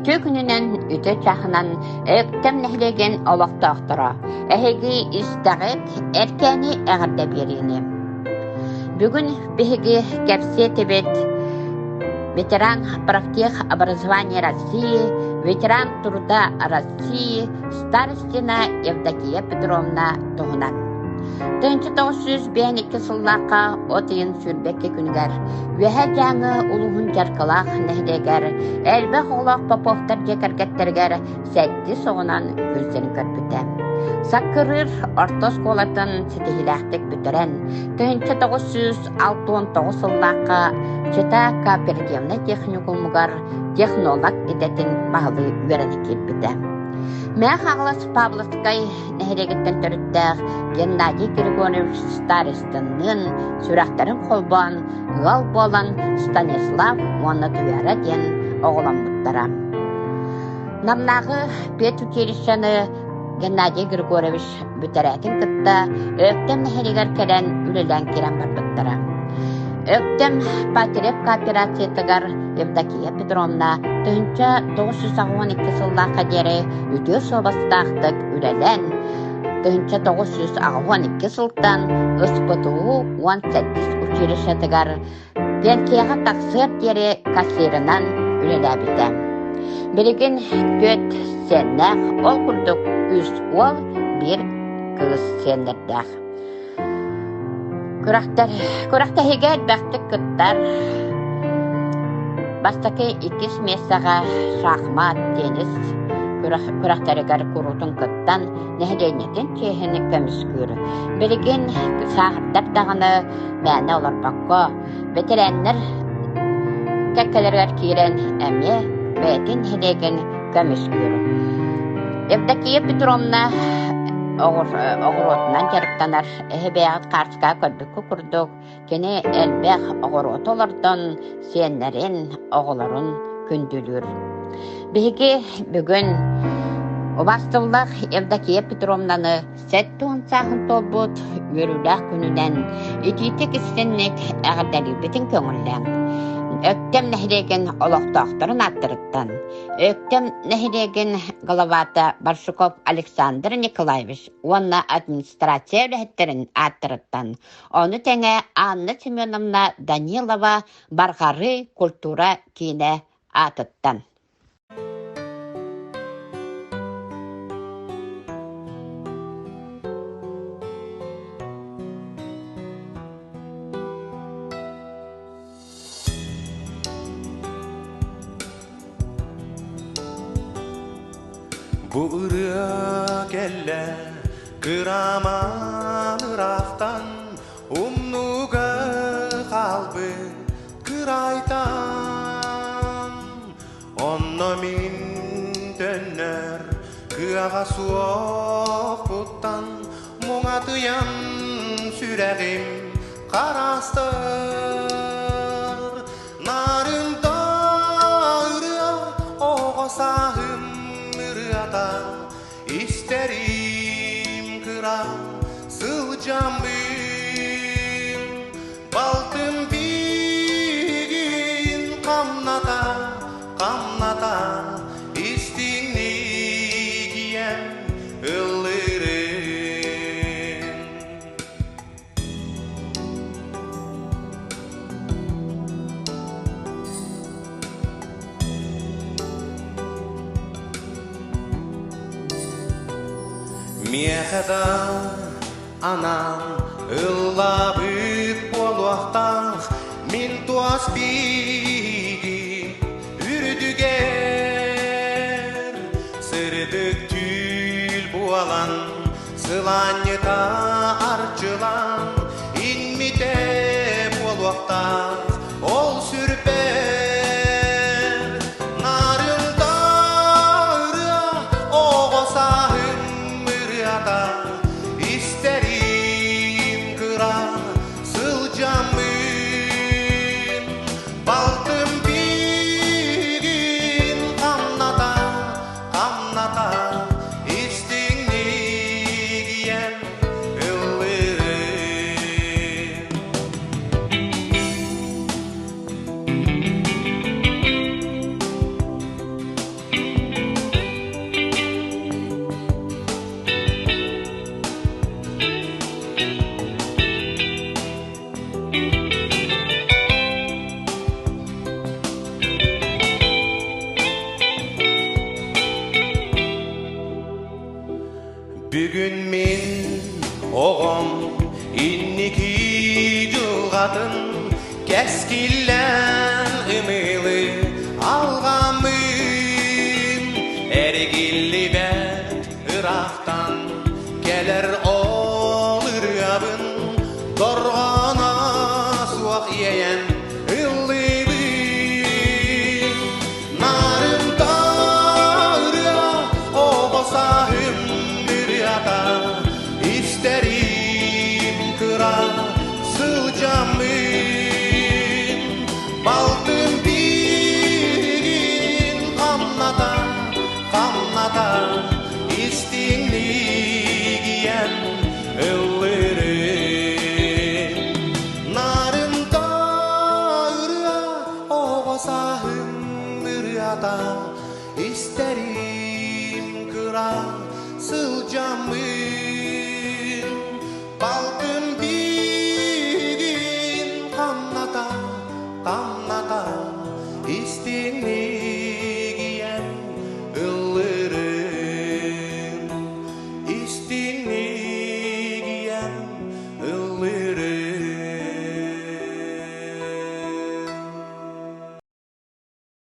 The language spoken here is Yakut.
Үтүө күнүнэн, үтүө чааһынан Өктөм нэһилиэгин олохтоохторо, эһиги истэҕит Эркээни эҕэрдэ биэриини. Бүгүн биһиги кэпсиэтибит ветеран профтех образования России, ветеран труда России Старостина Евдокия Петровна туһунан. 1952 сыллаахха от ыйын 22 күнүгэр Үөһээ Дьааҥы улууһун Дьаркылаах нэһилиэгэр элбэх оҕолоох Поповтар дьиэ кэргэттэригэр сэттис оҕунан күн сирин көрбүтэ. Саккырыыр орто оскуолатын ситиһиилээхтик бүтэрэн, 1969 сыллаахха Чита кооперативнай техникумугар технолог идэтин баһылыы үөрэнэ киирбитэ. Мээх Хаҥалас Павловскай нэһилиэгиттэн төрүттээх Геннадий Григорьевич Старостинныын сүрэхтэрин холбоон ыал буолан Станислав уонна Туяра диэн оҕоломмуттара. Намнааҕы педучилищены Геннадий Григорьевич бүтэрээтин кытта Өктөм нэһилиэгэр кэлэн үлэлээн киирэн барбыттара. Өктөм Патерев кооперациятыгар Евдокия Петровна 1982 сыллаахха диэри үтүө суобастаахтык үлэлээн, 1982 сылтан СПТУ 17 училищетыгар Пенсияҕа тахсыар диэри кассирынан үлэлээбитэ. Билигин түөрт сиэннээх, ол курдук үс уол, биир кыыс сиэннэрдээх. Күрэхтэһиигэ элбэхтик кыттар. Бастакы иккис миэстэҕэ шахмат, теннис күрэхтэригэр куруутун кыттан, нэһилиэнньэтин чиэһин көмүскүүр. Билигин сааһырдар даҕаны мээнэ олорбокко, бэтэрээннэр кэккэлэригэр киирэн эмиэ бэйэтин нэһилиэгин көмүскүүр. Евдокия Петровна оҕуруотунан дьарыктанар, эһэ-бэйэҕит хаартыскаҕа көрбүккэ курдук, кини элбэх оҕуруоту олордон сиэннэрин, оҕолорун күндүлүүр. Биһиги бүгүн убаастыллах Евдокия Петровнаны 70 сааһын туолбут үөрүүлээх күнүнэн итиитик-истинник эҕэрдэлиирбитин көҥүллээҥ. Өктөм нэһилиэгин олохтоохторун ааттарыттан Өктөм нэһилиэгин главата Барсуков Александр Николаевич уонна администрация үлэһиттэрин ааттарыттан, ону тэҥэ Анна Семеновна Данилова Барҕарыы культура киинэ аатыттан. Бу ырыа кэллэ кыраман ыраахтан умнууга хаалбыт кырайтан Онно мин төннөр кыаҕа суохпуттан муҥатыйан сүрэҕим хараастар. Нарында ырыа оҕо сааһым ырыата истэрим кыра сылдьаммын Балтым биигин хамната, хамната истиҥник ийэм ыллыырын. Миэхэ да анаан ыллаабыт буолуохтаах мин туос биигин үрдүгэр сырдык түүл буолан сылаанньыта арчылаан иҥмитэ буолуохтаах ол сүрбэр нарында ырыа оҕо сааһым ырыата истэрим кыра сылдьаммын балтым биигин хамната хамната истиҥник ийэм ыллыырын. Дууһатын кэскиллээн ымыылыы.